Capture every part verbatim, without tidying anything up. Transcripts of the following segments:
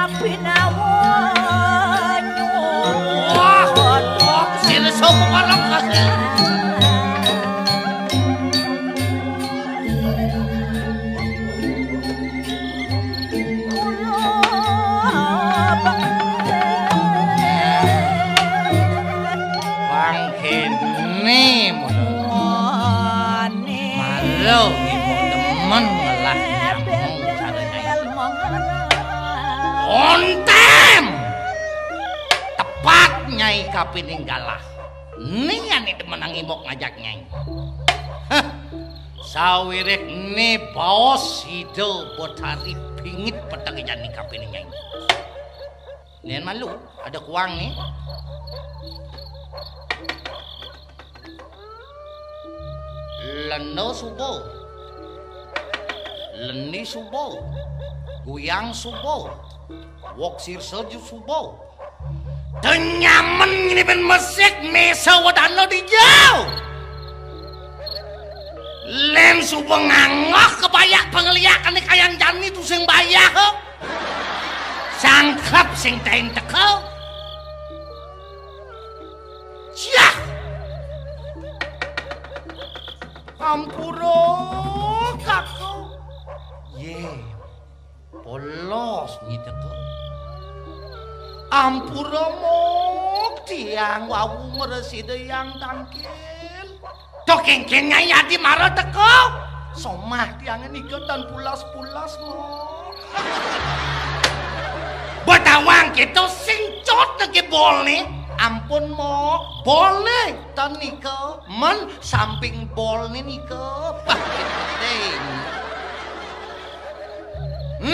Pinawon. Wah, wah, sira sapa para kasih? Pangkene mulo. Malu ibu demen ngelah nyamong cara nyai. Ontem! Tepat nyai kapining galah. Ni ane demenang imok ngajak nyai. Hah. Sawirik ne baos Ida Betari pingit peteng jani kapining nyai. Nen malu, ada kuang ni. Lenda suba. Lendi suba. Guyang suba. Wok sirsa ju suba. Tenyamen ngini ben mesik mesa wedana di jauh. Len suba ngangoh kebayak pengeliak ane kayang jani tu sing bayah. Sangkep sing tain teka. Ciah. Ampura, Kakang. Ye, polos nyiteka. Ampura, Mok, tiang wau mresida yang tangkil. Tok kengkeng nyai adi mara teka. Somah tiang nika tan pulas-pulas, Mok. Betawang kita sing cot neke bol ni. Ampun, Mok. Bol ni. Tan nika. Men samping bol ni nika. Bah, penting.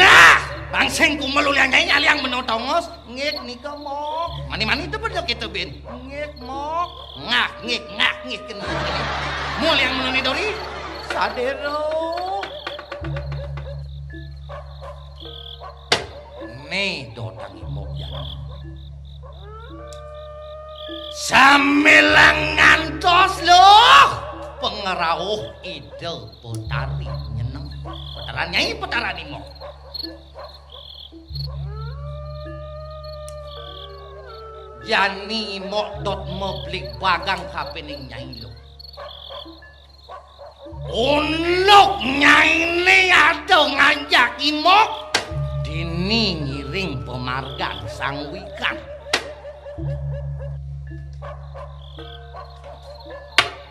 Nah, bangsing kumel uliang nyai aliang meno tongos. Ngik nika, Mok. Mani-mani itu bener kita, Bin. Ngik, Mok. Ngak, ngik, ngak, ngik, kena. Muliang meno ni dori. Sadero. Ne dotang imok jani. Samilang ngantos luh pangrauh Ida Betari nyeneng. Petaran nyai, petaran imok. Jani imok dot meblig bagang kapining nyai luh. Unduk nyaine ada ngajak imok. Dini ngiring pemargan sang wikan.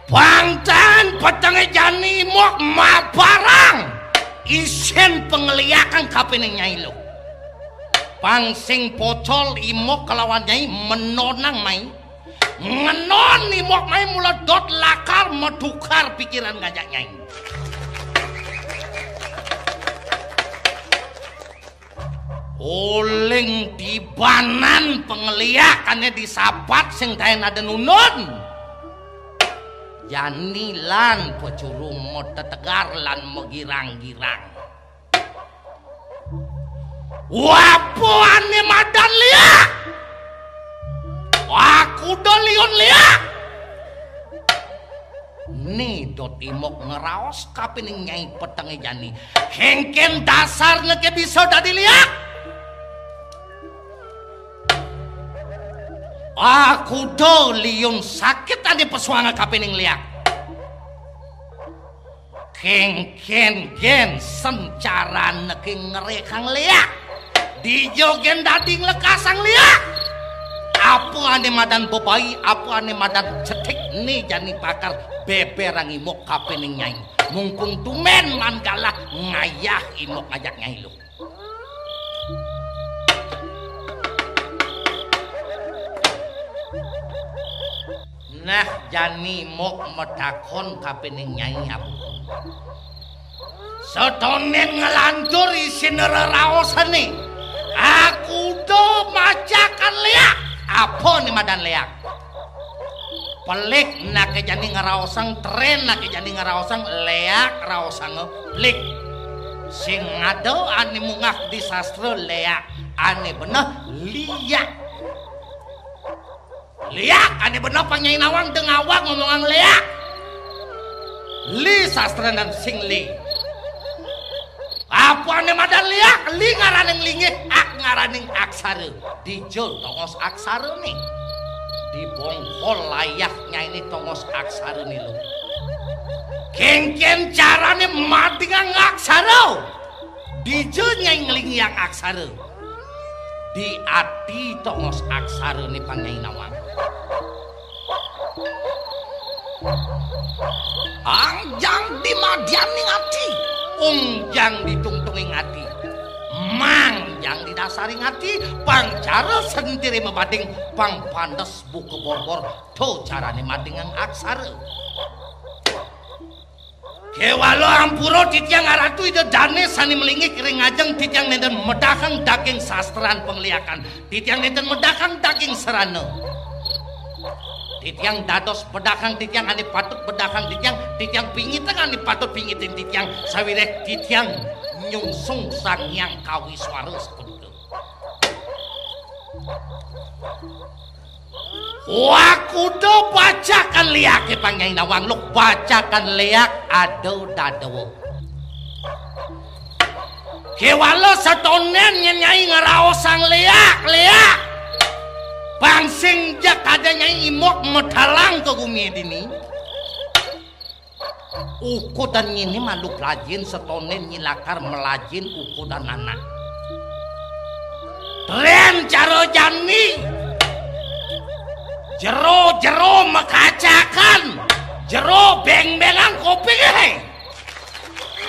Pangtan petenge jani imok mabarang. Isin pengeliakan kapining nyai luh. Pang sing pocol imok kelawan nyai menonang mai. Ngenon imok mai mula dot lakar matukar pikiran ngajak nyai. Uling tibanan pengeliak ane disapat sing taen ada nunun. Jani lan pecuru matetegar lan megirang-girang. Wapane madan liak. Aku do liun liak. Ni dot imok ngeraos kapining nyai petenge jani. Kengken dasar neke bisa dadi liak. Aku do liun sakit ane pesuanga kapining liak. Kengken gen sencarane ke ngerekang liak. Dijo gen dadi nglekasang liak. Apa ane madan bebai, apa ane madan cetik ni jani bakal beberang imok kapining nyai. Mungkung tumen manggala ngayah imok ngajak nyai luh. Nah, jani mok matakon kapining nyai abu. Setonen nglantur isin reraosane. Aku do macakan leak. Apa ni madan leak? Pelik nake jani ngeraosang, tren nake jani ngeraosang, leak raosang pelik. Sing ada ane mungah di sastra leak, ane beneh liak. Liak, ane beneh panyai nawang deng awak ngomongang leak. Li sastranan sing li. Apa ane madan liak, li ngarane nglingih, ak ngaraning aksara. Dija tongos aksarane? Di bongkol layah nyainé tongos aksarane, Luh. Kénkén carané madingang aksara? Dija nyai nglinggihang aksara? Di ati tongos aksarane, Pang Nyai Nawang. Angjang di madyaning ati. Ungjang di tungtunging ati. Mangjang di dasaring ati. Pang cara sentire mabading, pang pantes buka borbor. To carane madingang aksara. Kéwala ampura titiang Aratu Ida Dane sane malinggih ring ajeng titiang nenten medahang daging sastran pangliakan. Titiang nenten medahang daging serana. Titiang dados bedahang titiang ane patut bedahang titiang, titiang pingitin ane patut pingitin titiang, sawiréh titiang nyungsung Sang Hyang Kawiswara sapunika. Wah, kuda bacakan liake, Pang Nyai Nawang, Luh, bacakan liak ada dadawa. Kéwala satonden nyén Nyai ngraosang liak, liak. Pang sing jak ada Nyai imok medalang ka gumi dini. Ukudan nyini malu plajin, satonden nyi lakar melajin ukudan anak. Tren cara jani. Jero-jero makacakan. Jero beng-bengan kupinge.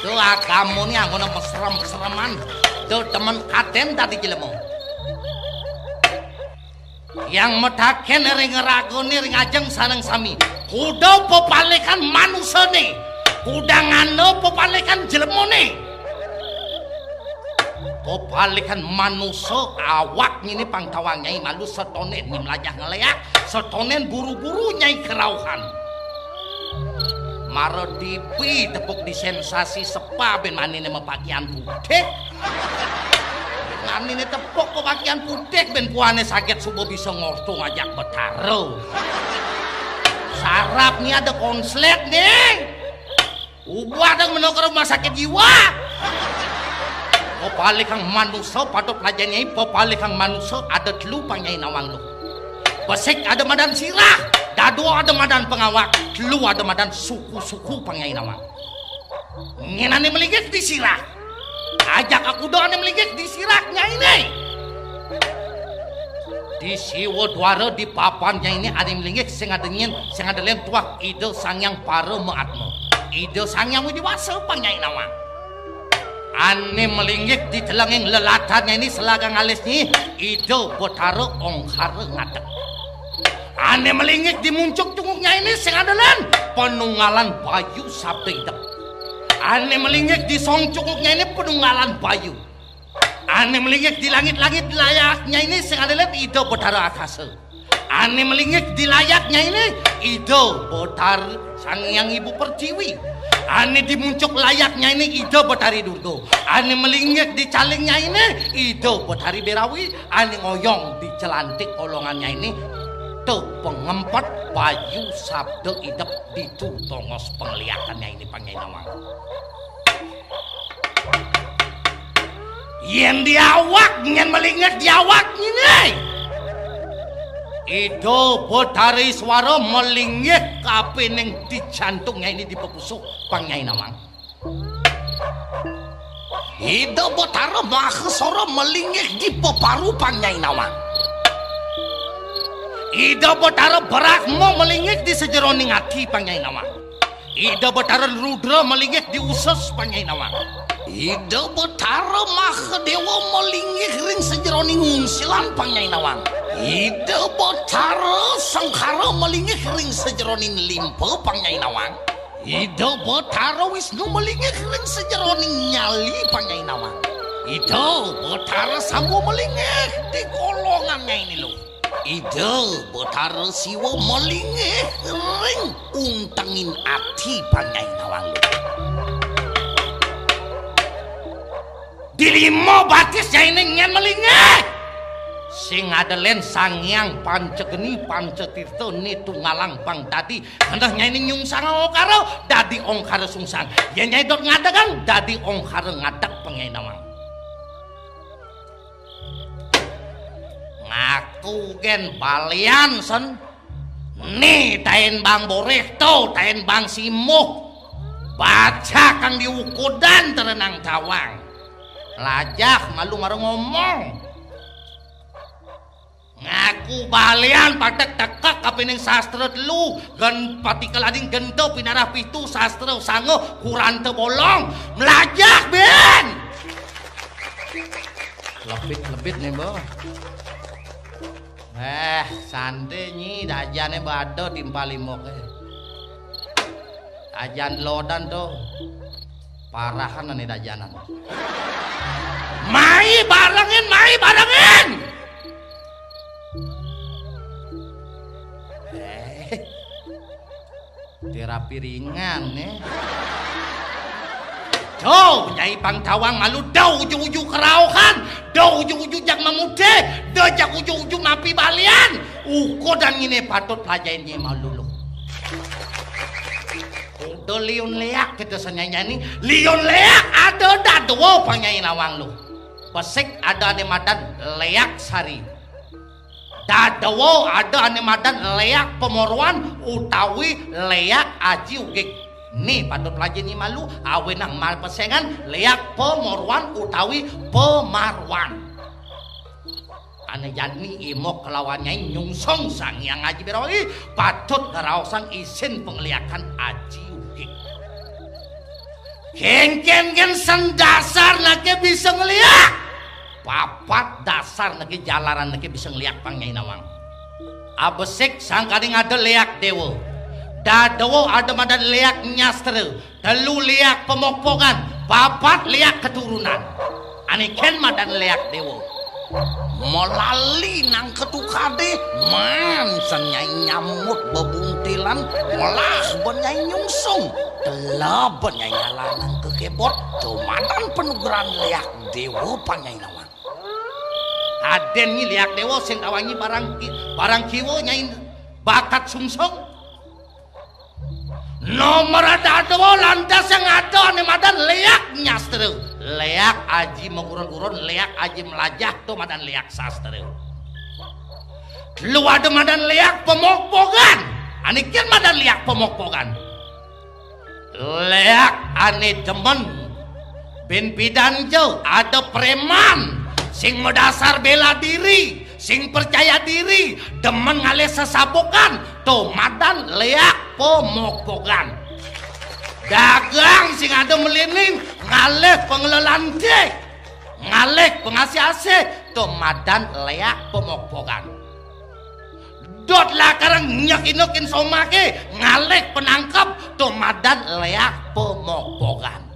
Tuh, agamane anggona mesrem-sreman. Tuh, temen katen dadi jelema. Yang mataken ring ragane ring ajeng sareng sami. Kuda pepalikan manusane. Kudangana pepalikan jelmane. Pepalikan manusa awak nyini pang tawang Nyai malu satonden nyai mlajah ngleak, satonden buru-buru Nyai kerauhan. Mara dipi tepuk di sensasi sepa ben manine mapakian putih. Manine tepuk mapakian putih ben puane saget suba bisa ngorta ngajak Betara. Sarap ni ada konslet ni. Ubah dong meno ke rumah sakit jiwa. Pepalikang manusa patut pelajah Nyai, pepalikang manusa ada telu Pang Nyai Nawang Luh. Besik ada madan sirah, dadua ada madan pengawak, telu ada madan suku-suku Pang Nyai Nawang. Ngenane melinggih di sirah. Ajak aku doane melinggih di sirah Nyai ne. Di siwa duara di papan Nyai ne ane melinggih sing ada nyen, sing ada len tuah Ida Sang Hyang Parama Atma. Ida Sang Hyang Widi Wasa Pang Nyai Nawang. Ane melinggih di telenging lelatarnya ini selagang alisnya Ida Betara Ongkara Ngadeg. Ane melinggih di muncuk tunguknya ini sing ada len penunggalan Bayu Sabda Idep. Ane melinggih di song tunguknya ini penunggalan Bayu. Ane melinggih di langit-langit layaknya ini sing ada len Ida Betara Akasa. Ane melinggih di layaknya ini Ida Betari Sang Hyang Ibu Pertiwi. Ane di muncuk layaknya ini Ida Betari Durga. Ane melinggih di calingnya ini Ida Betari Berawi. Ane ngoyong di celantik kolongannya ini Ida Pengempet Bayu Sabda Idep ditu tongos pengliakannya ini Pang Nyai Nawang. Yen di awak, yen melinggih di awak ngene. Ida Betari Swara melinggih kapining di jantungnya ini di pepusuh Pang Nyai Nawang. Ida Betara Mahasara melinggih di peparu Pang Nyai Nawang. Ida Betara Brahma melinggih di sejeroning ati Pang Nyai Nawang. Ida Betara Rudra melinggih di usus Pang Nyai Nawang. Ida Betara Mahadewa melinggih ring sejeroning unsilan Pang Nyai Nawang. Ida Betara Sangkara melinggih ring sejeroning limpa Pang Nyai Nawang. Ida Betara Wisnu melinggih ring sejeroning nyali Pang Nyai Nawang. Ida Betara Sambu melinggih di golongannya ini lho. Ida Betara Siwa melinggih ring untengin ati Pang Nyai Nawang. Di lima batis Nyai ning nyen melinggih. Sing ada len Sang Hyang Pancageni Pancatirta ni tunggalang Pang dadi. Kendah Nyai ning nyungsang ongkara dadi ongkara sungsang. Yen Nyai dot ngadegang dadi ongkara ngadeg Pang Nyai Nawang. Kugen balian sen. Ni tain bang boreh to, tain bang simuh. Baca kang diukudan terenang tawang. Lajah malu mara ngomong. Ngaku balian patek tekek kapining sastra telu, gen patikel ading genta pinarah pitu sastra sanga kuranta bolong. Melajah, Ben! Lebit-lebit nih, Mbok. Eh, santai nyi, dajane bado timpal imok, eh. Ajan lodan to. Parahan ane dajanan. Mai barengin, mai barengin. Eh. Terapi ringan, eh. Tuh, Nyai Pangtawang malu, do uju-uju kerauhan, do uju-uju jak mamude, do jak uju-uju mapi balian. Uko dan ngine patut pelajain nye malu lu. Udah liun leak kita senyanyani, liun leak ada dadwa panyai nawang lu. Pesik ada ane madan leak sari. Dadwa ada ane madan leak pemoruan utawi leak aji ugik. Ni patut pelajain nye malu, awenang mal pesengan leak pemoruan utawi pemaruan. Ane jani imok kelawan nyai nyungsung Sang Hyang Aji Birawi patut ngeraosang isin pengliakan aji ugik. Kengken gen sendasar nake bisa ngeliak. Papat dasar nake jalaran nake bisa ngeliak pang nyai nawang. Abesik sangkaning ada leak dewa. Dadewa ada madan leak nyastra. Telu liak pemokpokan, papat liak keturunan. Ane ken madan liak dewa. Melali nang ketukade, man sen nyai nyamut bebuntilan, melah ben nyai nyungsung, tela ben nyai nyalanang kekebot, tumadan penugeran liak dewa panyai nawang. Aden nyi liak dewa sing kawangi barang ki-, barang kiwa nyai bakat sungsung. Nomor dadua lantas yang ada ane madan leak nyastra. Leak aji mengurun-urun, leak aji melajah to madan leak sastra. Telu ada madan leak pemokpogan. Ane ken madan leak pemokpogan. Leak ane demen bin pidan jo ada preman sing medasar bela diri. Sing percaya diri, demen ngalih sesabukan, to madan leak pemokpogan. Dagang sing ada melining, ngalih pengelelante, ngalih pengasih-asih, to madan leak pemokpogan. Dot lakar nyek inukin somake, ngalih penangkep, to madan leak pemokpogan.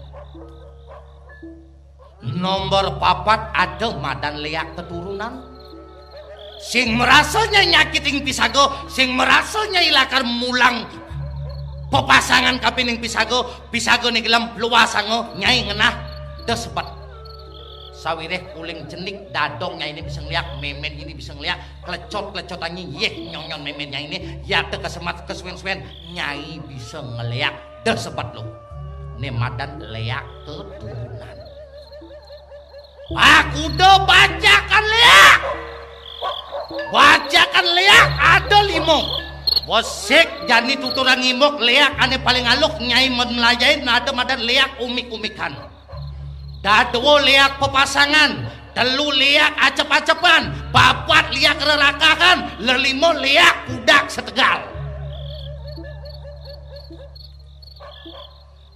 Nomor papat ada madan leak keturunan. Sing merasa nyai nyakiting pisaga, sing merasa nyai lakar mulang pepasangan kapining pisaga, pisaga niki lem luasanga nyai ngenah desebet. Sawireh uling cenik dadong nyai ini bisa ngeliak, memen ini bisa ngeliak, klecot-klecot anyi, yeh nyonyon memen nyai ini, yata kesemat kesuwen-suwen, nyai bisa ngeliak desebet lo. Ne madan leak keturunan. Pak Kuda bacakan leak. Bacakan leak ada lima. Bosek jani tuturan ngimok leak ane paling aluk nyai men melajain ada madan leak umik-umikan. Dadua leak pepasangan, telu leak acep-acepan, papat leak rerakahan, lelima leak kudak setegal.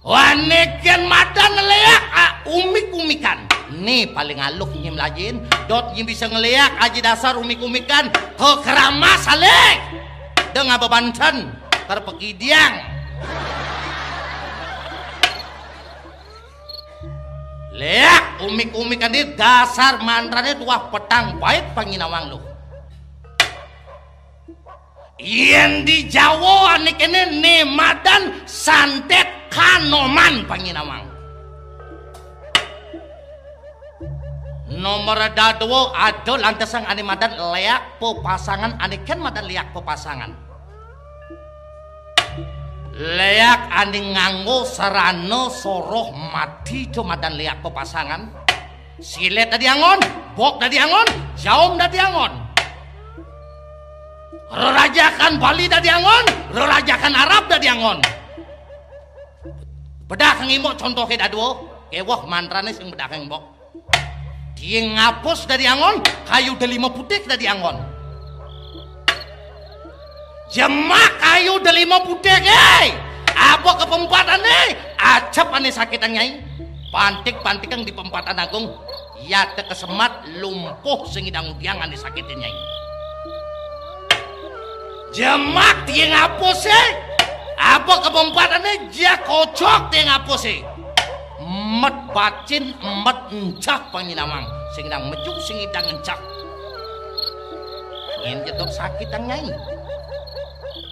Wane ken madan leak, ah, umik-umikan. Ni paling aluk nyim lajin, dot nyim bisa ngeleak aji dasar umik-umikan. Ke keramas alek. Deng apa banten, terpekidiang. Leak umik-umikan di dasar mantrane tuah petang pait panginawang lu. Yen di Jawa ane kene ne madan santet kanoman panginawang. Nomor dadua ada lantesang ane madan leak pepasangan ane ken madan leak pepasangan. Leak ane nganggo sarana soroh mati to madan leak pepasangan. Silet dadi angon, bok dadi angon, jaum dadi angon. Rerajakan Bali dadi anggon, rerajakan Arab dadi anggon. Bedah ngimbok contohé dadua, kéweh mantrané sing bedah ngimbok. Tiing apus dadi anggon, kayu delima putih dadi anggon. Jemak kayu delima putih, éh! Apa kepempatanné? Acep ané sakit, Nyai. Pantik-pantikang di pempatan agung, yata kesemat lumpuh sing idang udiang ané sakit, Nyai. Jemak tiing apusé, apa kepempatanné? Jak kocok tiing apusé. Met bacin, met encak panginawang. Sing idang meju, sing idang encak. Nyén jedok sakit, Nyai.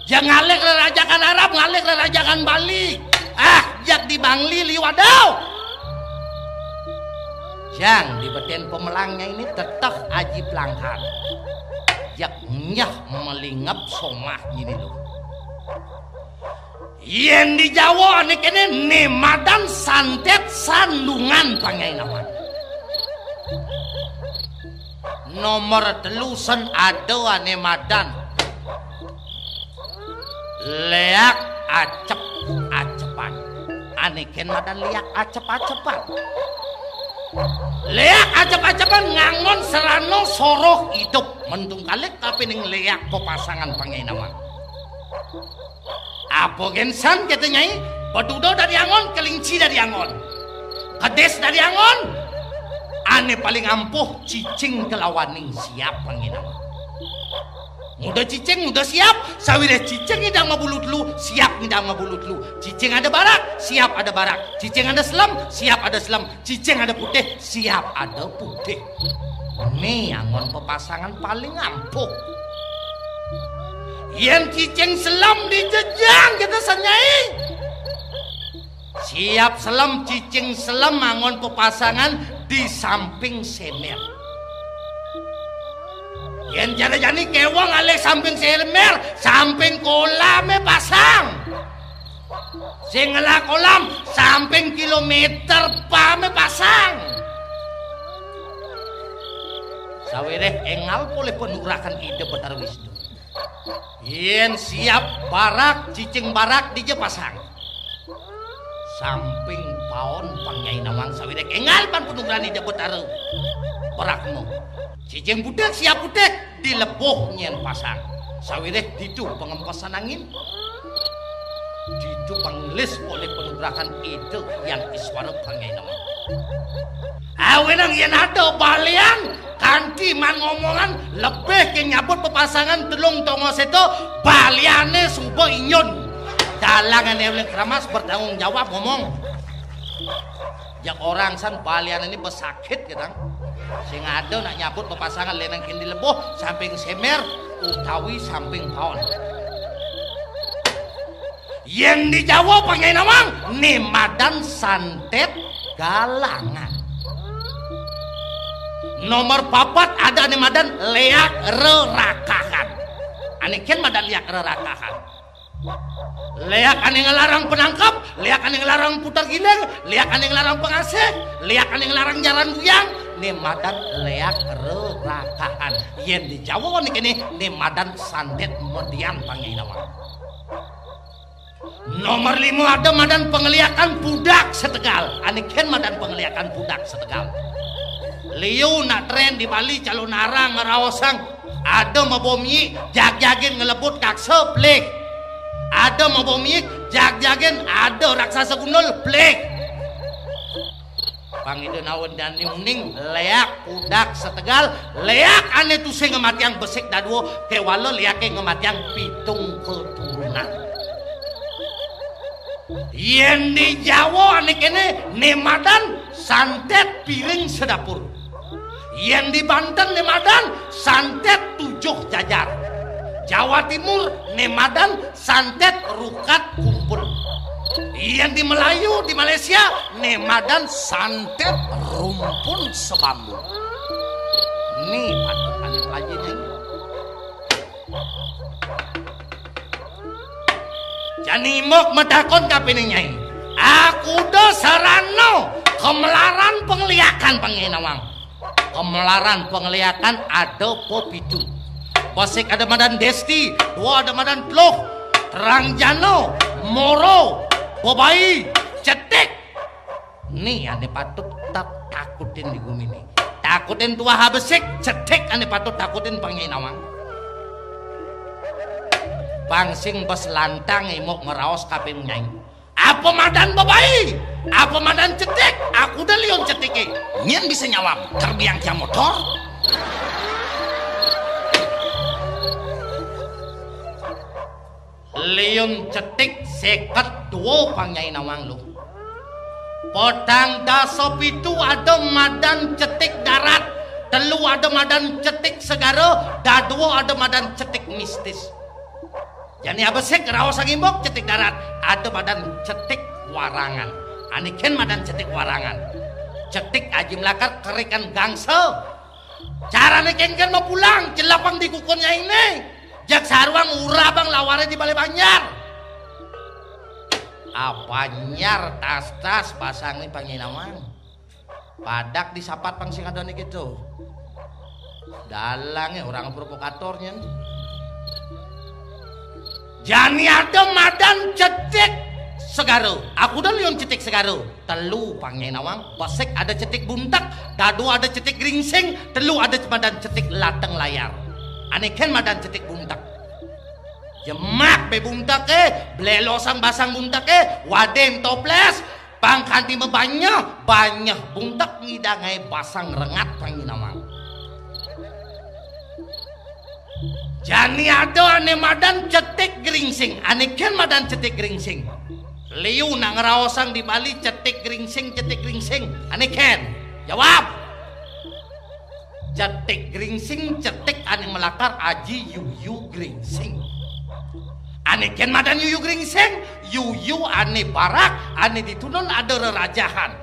Jang ngalih rerajakan Arab, ngalih rerajakan Bali. Ah, jak di Bangli liwat dau. Jang di betén pemelang, Nyai, né teteh aji pelangkan. Jak nyah melingep somah nyini lu. Yén di Jawa ané kéné né madan santet sandungan, panginawang. Nomor telu sen ada ané madan léak acep-acepan. Ané kén madan léak acep-acepan. Léak acep-acepan nganggon sarana soroh idup. Mentung kalih kapining léak pepasangan, panginawang. Apa gén san kéto, Nyai? Beduda dadi anggon, kelinci dadi anggon. Kedis dadi anggon. Ané paling ampuh cicing kelawaning siap, panginawang. Nguda cicing, nguda siap, sawiréh cicing ngidang mabulu telu, siap ngidang mabulu telu. Cicing ada barak, siap ada barak. Cicing ada selem, siap ada selem. Cicing ada putih, siap ada putih. Né anggon pepasangan paling ampuh. Yén cicing selem di jejang kéto san, Nyai. Siap selem, cicing selem anggon pepasangan di samping semer. Yén jani-jani kéweh ngalih samping semer, samping kolamé pasang. Sing ngelah kolam, samping kilométer pamé pasang. Sawiréh énggal polih panugrahan Ida Betara Wisnu. Yén siap barak, cicing barak dija pasang. Samping paon, panginawang, sawiréh énggal pan panugrahan Ida Betara Brahma. Cicing putih, siap putih, di lebuh nyén pasang. Sawiréh ditu pangempesan angin. Ditu panglis polih panugrahan Ida Hyang Iswara, panginawang. Awinang yén ada balian kanti maan ngomongan, lebih ké nyabut pepasangan telung tongos itu, baliané suba inyun. Dalangané uling keramas bertanggung jawab ngomong. Jak orang san baliané ini besakit, katang. Sing ada nak nyabut pepasangan lénan kén di lebuh, samping semer utawi samping paon. Yén di Jawa, panginawang, né madan santet galangan. Nomor papat ada né madan léak rerakahan. Ané kén madan léak rerakahan. Léak ané ngelarang penangkep, léak ané ngelarang putar giling, léak ané ngelarang pengasih, léak ané ngelarang jaran buyang, né madan léak rerakahan. Yén di Jawa né kéné, né madan santet median, panginawang. Nomor lima ada madan pangeliakan pudak setegal. Ané kén madan pangeliakan pudak setegal. Liu nak trén di Bali, calonarang, ngeraosang. Ada mabawa miik, jagjagin ngelebut kaksa, plik. Ada mabawa miik, jagjagin ada raksasa gundul, plik. Pang Ida nawang dadi uning, léak pudak setegal, léak ané tusing ngamatiang besik dadua, kéwala léaké ngamatiang pitung keturunan. Yén di Jawa ané kéné, né madan santet piring sedapur. Yén di Banten né madan santet tujuh jajar. Jawa Timur né madan santet rukat kumpul. Yén di Melayu, di Malaysia, né madan santet rumpun sebambu. Né patut ané pelajari, Nyai. Jani mok matakon kapining, Nyai. Akuda sarana kemelaran pangeliakan, panginawang. Kemelaran pangeliakan ada pepitu. Besik ada madan Desti, dua ada madan Teluh, Terang Jano, Moro, Bebai, Cetik. Ni ane patut tak takutin di gumi ni. Takutin tuah besik, cetik ane patut takutin Pang Nyai Nawang. Pang sing bes lantang imuk ngeraos kapin nyai. Apa madan Bebai? Apa madan Cetik? Aku dah liun Cetike. Nyen bisa nyawab, terbiang tiang motor. Liun Cetik seket dua Pang Nyai Nawang lu. Petang dasa pitu ada madan Cetik Darat, telu ada madan Cetik Segara, dadua ada madan Cetik Mistis. Jani abesik raos angimbok Cetik Darat, ada madan Cetik Warangan. Ane ken madan Cetik Warangan. Cetik aji melakar kerikan gangsa. Carane kengken mau pulang, celapang di kukun nyai ne. Jak saruang urabang laware di Bale Banjar. Apa nyar tas-tas pasang ni Pang Nyai Nawang. Padak disapat pang sing ada ni gitu. Dalange orang provokator nyen. Jani ada madan Cetik Segara. Aku dah liun Cetik Segara. Telu Pang Nyai Nawang, besik ada Cetik Buntek, dadua ada Cetik Gringsing, telu ada madan Cetik Lateng Layar. Ane ken madan Cetik Buntek. Jemak be bunteke, blelosang basang bunteke, waden toples, pang kanti mebanyeh, banyeh buntek ngidangai basang rengat Pang Nyai Nawang. Jani ada ane madan Cetik Gringsing, ane ken madan Cetik Gringsing. Liu nak ngeraosang di Bali Cetik Gringsing, Cetik Gringsing, ane ken. Jawab. Cetik Gringsing, cetik ane melakar aji yuyu gringsing. Ane ken madan yuyu gringsing, yuyu ane barak, ane ditunun ada rerajahan.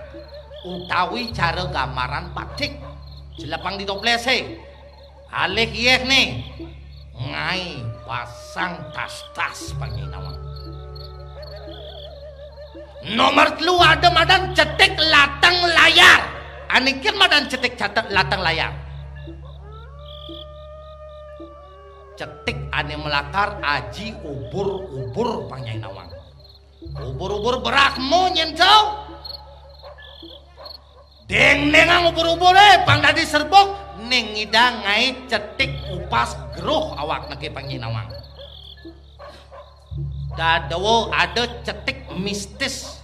Utawi cara gambaran batik. Jelepang di toplese. Alih iyeh ne. Ngai pasang tas-tas Pang Nyai Nawang. Nomor telu ada madan Cetik Latang Layar. Ane ken madan Cetik Catet Latang Layar. Cetik ane melakar aji ubur-ubur Pang Nyai Nawang. Ubur-ubur berak mo nyen tau. Deng-dengang ubur-ubur, eh, pang dadi serbuk, ning ngidang ngai cetik upas geruh awak neke Pang Nyai Nawang. Dadua ada cetik mistis.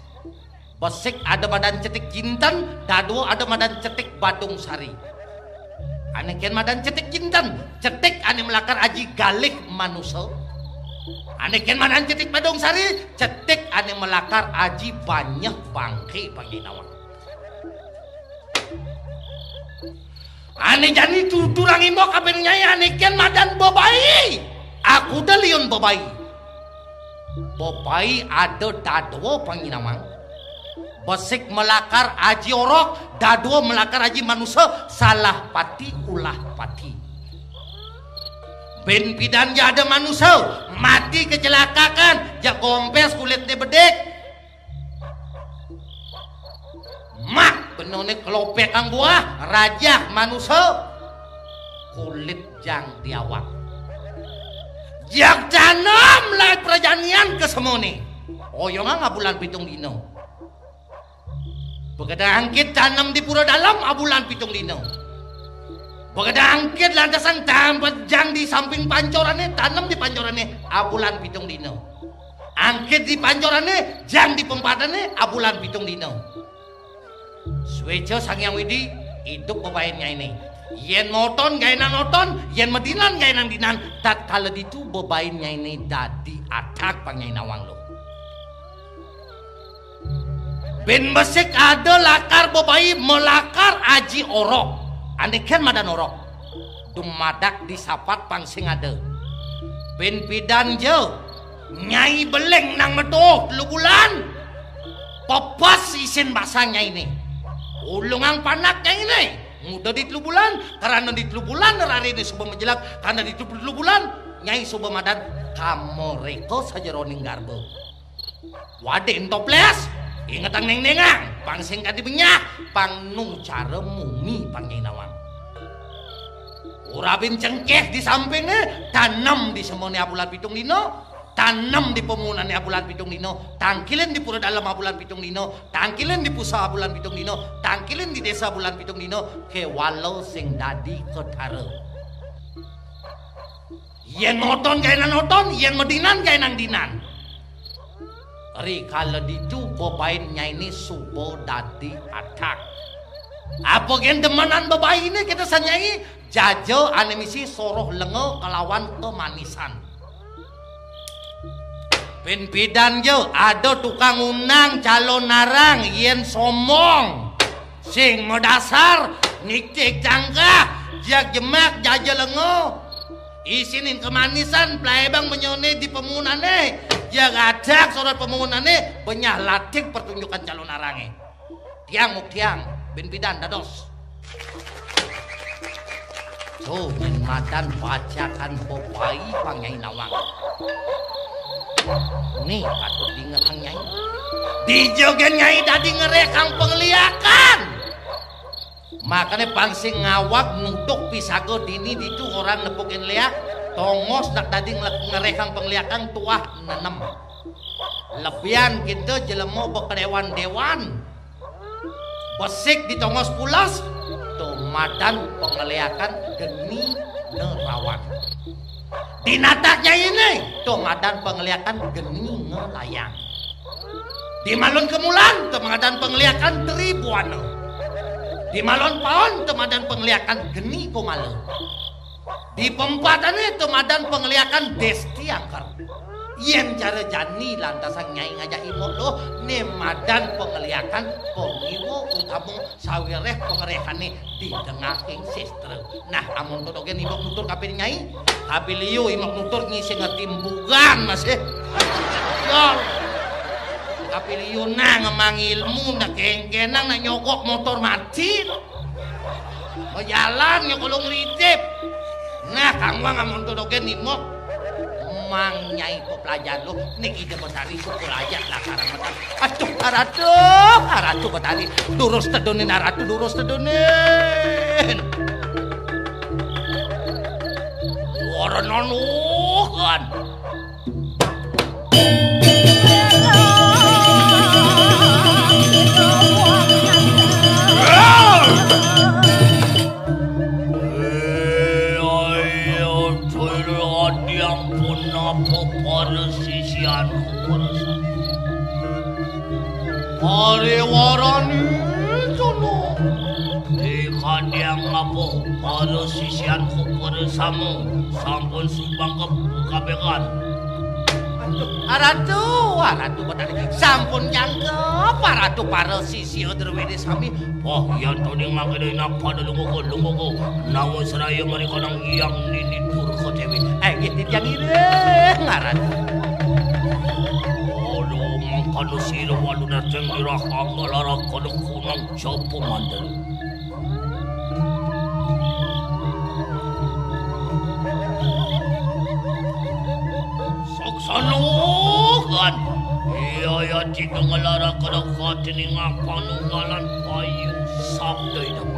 Besik ada madan cetik jinten, dadua ada madan cetik badung sari. Ane ken madan cetik jinten, cetik ane melakar aji galih manusa. Ane ken madan cetik badung sari, cetik ane melakar aji banyeh bangke Pang Nyai Nawang. Ane jani tuturang imbok aben nyai ane ken madan bebai. Aku de liun bebai. Bebai ada dadua Pang Nyai Nawang. Besik melakar aji orok, dadua melakar aji manusa, salah pati ulah pati. Ben pidan ja ada manusa, mati kecelakakan, ja gompes kulitne bedik. Mak, benone kelopek kang buah, rajah manusa, kulit jang di awak. Jak tanem lai prajanian ke semone. Oyongang abulan pitung dina. Begadang angkit tanem di pura dalam abulan pitung dina. Begadang angkit lantasan tampet jang di samping pancorane, tanem di pancorane abulan pitung dina. Angkit di pancorane, jang di pempatane abulan pitung dina. Sueca Sang Hyang Widi, idup bebain nyaine. Yen moton gaenang moton, yen medinan gaenang dinan, tatkala ditu bebain nyaine dadi atak Pang Nyai Nawang lo. Ben besik ada lakar bebai melakar aji orok. Ane ken madan orok. Dumadak disapat pang sing ada. Ben pidan ja. Nyai Beleng nang medoh telu bulan. Pepes isin basang nyaine. Ulungang panak nyaine. Nguda di telu bulan, karana di telu bulan rarine suba majelag, karana di telu bulan nyai suba madan kamareka sajeroning garba. Waden toples, ingetang neng-nengang, pang sing kadi benyah, pang nu cara mumi Pang Nyai Nawang. Urabin cengkeh di sampingné, tanem di semoné abulan pitung dina, tanem di pemunané abulan pitung dina, tangkilin di pura dalem abulan pitung dina, tangkilin di puseh abulan pitung dina, tangkilin di désa abulan pitung dina, kéwala sing dadi ketara. Yén moton gaé nang moton, yén medinan gaé nang dinan. Rikala ditu bebain nyainé suba dadi atak. Apa gén demenan bebainé kita sanyai? Jaja ané misi soroh lenga kelawan kemanisan. Pin pidan ja ada tukang undang calonarang yén sombong. Sing madasar niktik cangkah, jag jemak jaja lenga. Isinin kemanisan, plaibang menyoné di pemunané, jag atak sorot pemunané, benyah latik pertunjukan calonarangé. Tiang muk tiang, bin pidan dados. Tuh, bin madan bacakan bebai pang Nyai nawang. Nih, patut diingetang Nyai. Dija gén Nyai dadi ngerékang pangliakan. Makané pang sing ngawag nutuk pisaga dini ditu orang nepukin liak, tongos nak dadi ngle-, ngerékang pangliakan tuah nenem. Lebihan kita jelema bekedéwan-déwan. Besik di tongos pulas, tuh madan pangliakan geni nerawan. Di natak nyainé, tuh madan pangliakan geni ngelayang. Di malun kemulan, tuh madan pangliakan tribuana. Di malun paon, tuh madan pangliakan geni kumala. Di pempatané tuh madan pangliakan desti angker. Yén cara jani lantasan Nyai ngajak Imok Luh, né madan pangliakan pangiwa utama sawiréh pangréhané di tengahing sastra. Nah, amun to dogén Imok nutur kapin Nyai, kapiliu Imok nutur ngisi ngetimbugan masih. Yol. Kapiliu nang ngemang ilmu, ndak kéngkénang, nak nyogok motor mati. Majalan ya kalau ngeritip. Nah, kamu nggak mau dogén Imok. Mang Nyai pelajar lu. Niki ide Betari pukul aja lah karang Betari. Aduh, aratu, aratu Betari. Durus tedunin, aratu, durus tedunin. Warna nuhan. Ampun apa para sisianku, para sami. Pariwarani jono. Dikandang apa para sisianku, para sami, sampun subangkep kabéhan. Aduh, aratu, aratu Betari, sampun jangkep, aratu, para sisia druwéné sami. Wah, yan to ning mangkéné napa lungguh, lungguh. Nawa seraya mari kanang yang nini durka déwi. Eh, nggih, titiang iring, aratu. Aduh, mangkana sira walu nerjeng dirah anggalara kono kunang japa mandel. Saksana kan. Iya ya, jika ngelara kada katining panunggalan payu sabda idem.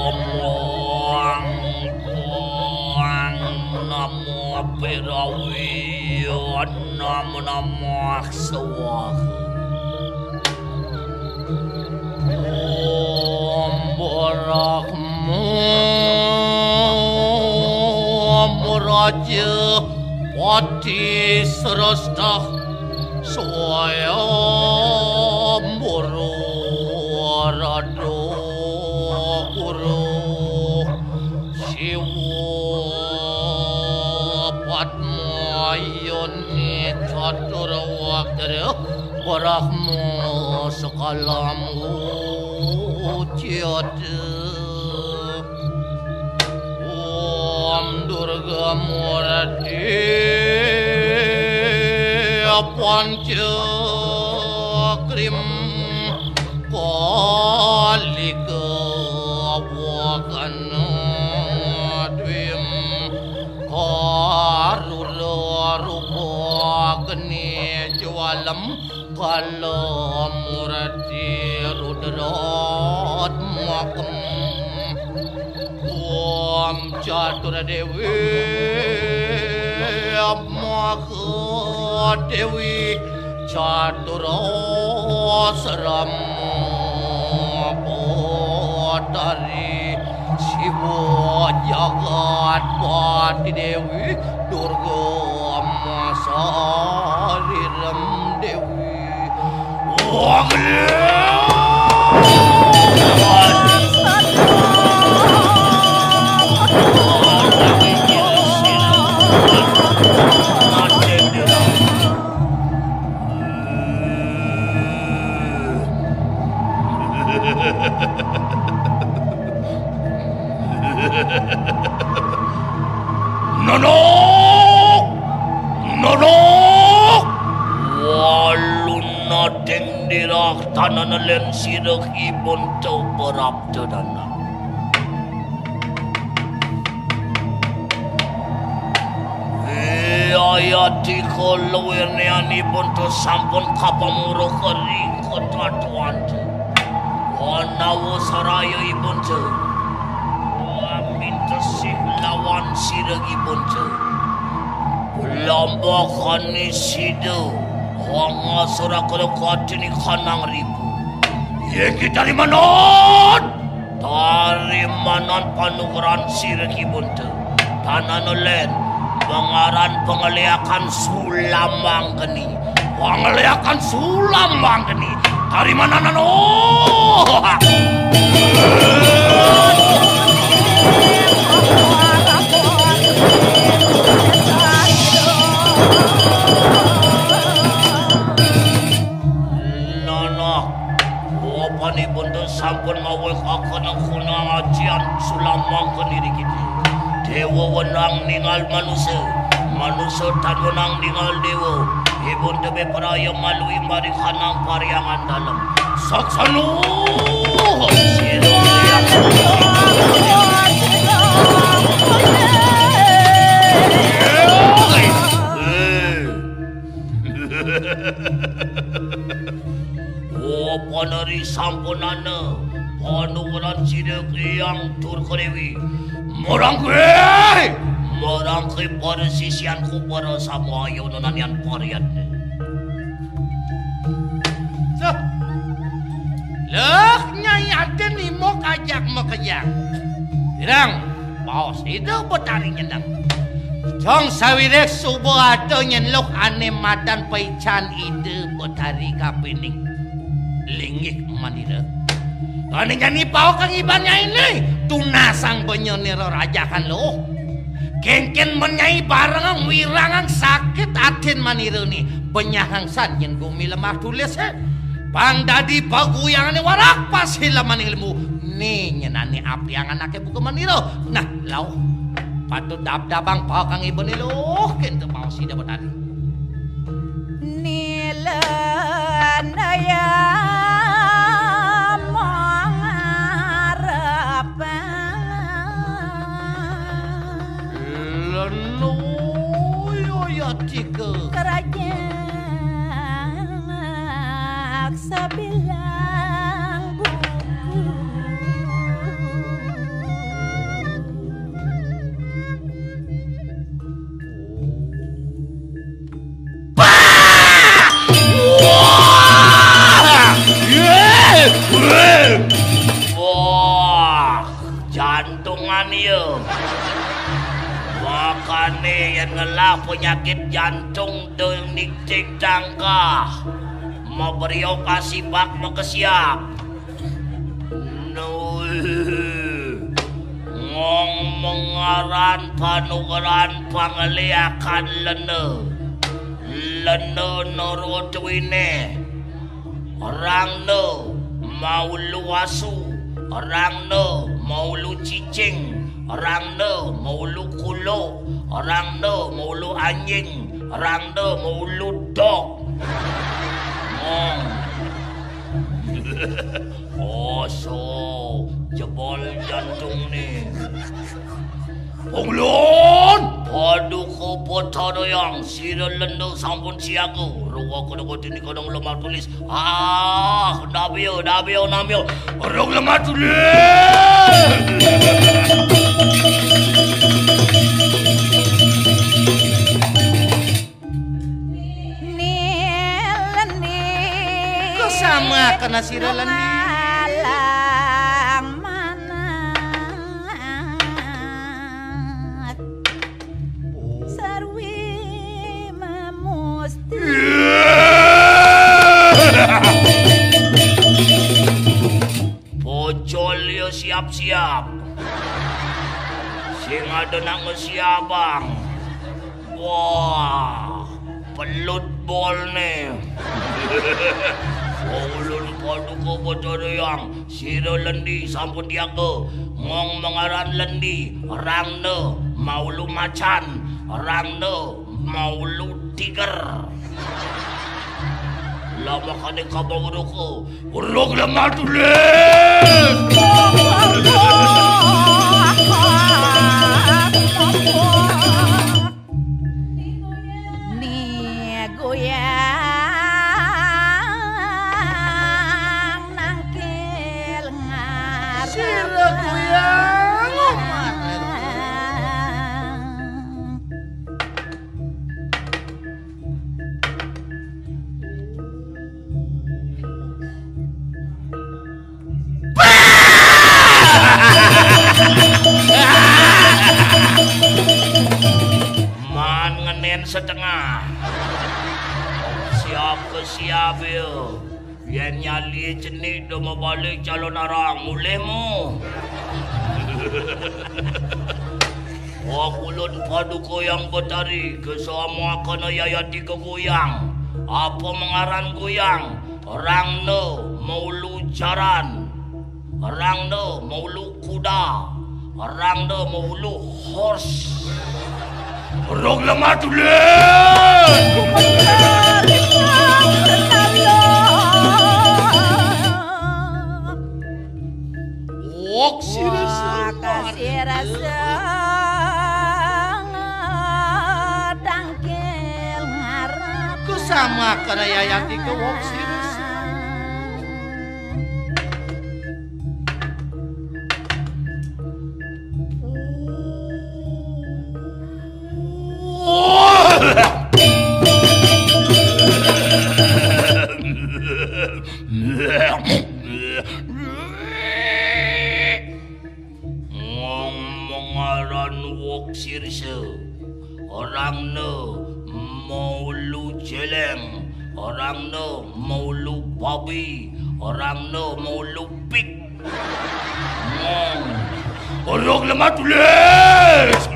Om, om, namo Birawi, namo, namo Swaha. Om Brahma Muraja Pati Srastah Swayambara Rada Guru Siwa Padma Yoni Catur Waktra Brahma Sekalam Uciyata. Om Durga Murti Panca Krim Kalika Wakana Dwim Ka Kalamurti Rudratmakem. Om Catur Dewi, Maha Dewi, Catur Asrama Batari, Siwa Jagat Pati Dewi, Durga Masarirem Dewi. Nonok! Nonok! Waluna deng dirak tanana len sirek ibun teu berap teu danang. Ayati kalawinean ibun teu sampun kapamuruk ring katatuan teu. Wanawa saraya ibun teu. Wamintesih lawan sireg ibun teu. Lambakane sida. Wangasura kala katini kanang ribu. Yéh kita limanon. Tarimanan panugrahan sireg ibun teu. Tanana lén, pangaran pangeliakan sulam manggeni. Pangeliakan sulam manggeni. Tarimanan anu. Nono. Bapanipun teu sampun mawéh kakana kuna ajian sulam manggeni ring kita. Déwa wenang ningal manusa, manusa tan wenang ningal déwa. Ibun teu bé praya malui maring kanang parhyangan dalem. Saksana. Oh, panari sampunana, panuwuran sida Hyang Durga Déwi. Marangké! Marangké para sisianku, para samaya nunanian parian. Duh. Leh, Nyai Aden Imuk ajak makejang. Pirang, baos Ida Betari nyeneng. Jong sawiréh suba ada nyén luh ané madan paican Ida Betari kapining linggih manira. Ané jani paokan iban Nyai né, tunasang benya nira rajakan luh. Kénkén men Nyai barengang wirangang sakit atin manira né, benyahang san nyén gumi lemah tulis, é. Pang dadi paguyangané warak pasilemaning lembu, né nyenané apiang anaké buka manira. Nah, lauh. Patut dabdabang paokan ibané luh, kénten baos Ida Betari. Nila naya mangarep. Lenu yoyatika. Kerajaan sabilang buku. Bah! Wah! Yé! Wah! Jantungan ieu. Makané yén ngelah penyakit jantung teu nigtig tangkah. Mabrio kasibak makesiab. Nuih. Ngong mengaran panugeran pangeliakan lena. Lena nurut winéh. Rangna maulu asu, rangna maulu cicing, rangna maulu kulo, rangna maulu anjing, rangna maulu dog. Ngong. Oso, jebol jantung né. Punglun, paduka Bathara Hyang, sira lenda sampun siaga. Rawa kada kodini kadang lemah tulis. Ah, dabiyo, dabiyo, namiyo. Rung lemah tulis. Nilendi. Kesama kena sira lendi. Alang manat. Sarwi mamusti. Bocol ya siap-siap. Sing ada nak ngesiabang. Wah, pelut bolne. Ulun paduka Bathara Hyang, sira lendi sampun diaga. Mong mengaran lendi, rangna maulu macan, rangna maulu tiger. Lama kane kabawa duka, uruk lemah tulis. Ni goyang nangkil ngarep. Sira goyang, oh, maneh. Man ngenen setengah. Siap ke siap ya. Yen nyali cenik do mabalik calon arang, mulihmu. Wah, ulun paduka Hyang Betari, kesamakana yayati kegoyang. Apa mengaran goyang? Rangna maulu jaran. Rangna maulu kuda. Rangna maulu horse. Rung lemah tulis. Wok sira. Wok sira. Tangkil ngarep. Kesama kena yayati ke wok sira. Ngong mengaran wok sirsa. Orangna maulu jeleng, orangna maulu babi, orangna maulu pik. Ngong. Orok lemah tulis.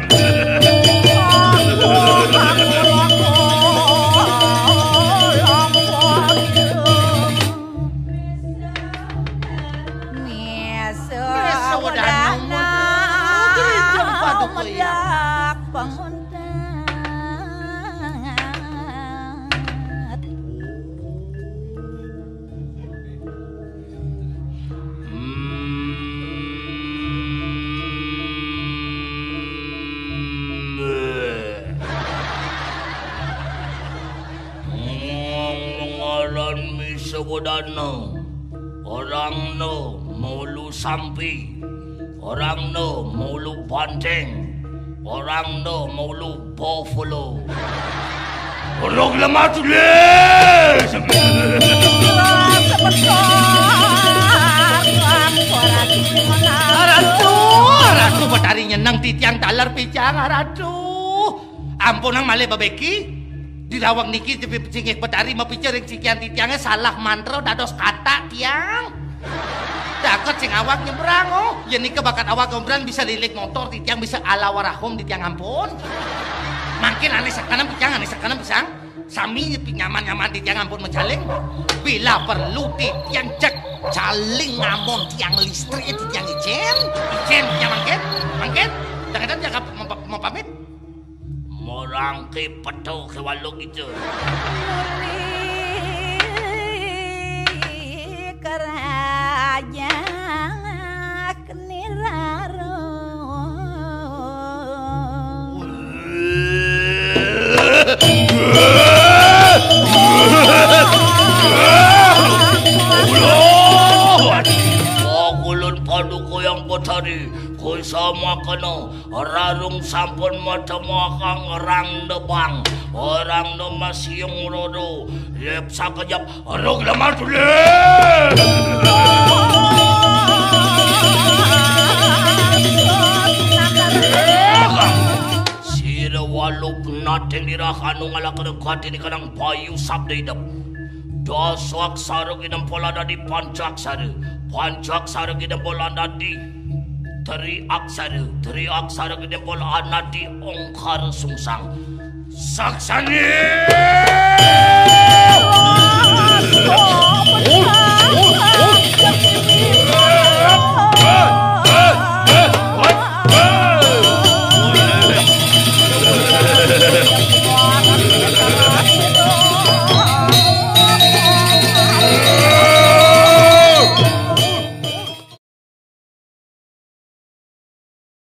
Nesa wadana. Nesa wadana. Gereja paduka ya. Medak penguntat. Ngong mengaran misa wadana. Orangna maulu sampi. Orangna maulu banteng. Orangna maulu buffalo. Orok lemah tulis. Aratu, aratu, Betari nyeneng titiang taler picang, aratu. Ampun nang malih bebeki. Di rawang niki tepi pecingih Betari mapica ring sikian titiange salah mantra dados katak tiang. Daket sing awak nyebrang, oh. Yen nika bakat awak nyebrang bisa lilik motor titiang bisa ala warahum titiang ampun. Mangkin ane sekenem titiang, ane sekenem pisang. Sami nyepi nyaman-nyaman titiang ampun mejaling. Bila perlu titiang cek jaling ngamon tiang listrik titiang ijen. Ijen titiang mangkin, mangkin. Kadang-kadang jaga mem-, mempamit. Morangke peto ke walu gitu. Nuli kerajaan niraro. Kuwi sama kena rarung sampun madhemokang rang debang, orang no masiung rodo. Lep sakejap, ruk lemah dulu. Sira walup nating dirah anu ngalakena gadini kanang bayu sabda idep. Dasa aksara kinempol dadi pancaksara. Pancaksara kinempol dadi tri aksara. Tri aksara kinempol dadi ongkar sungsang. Saksani.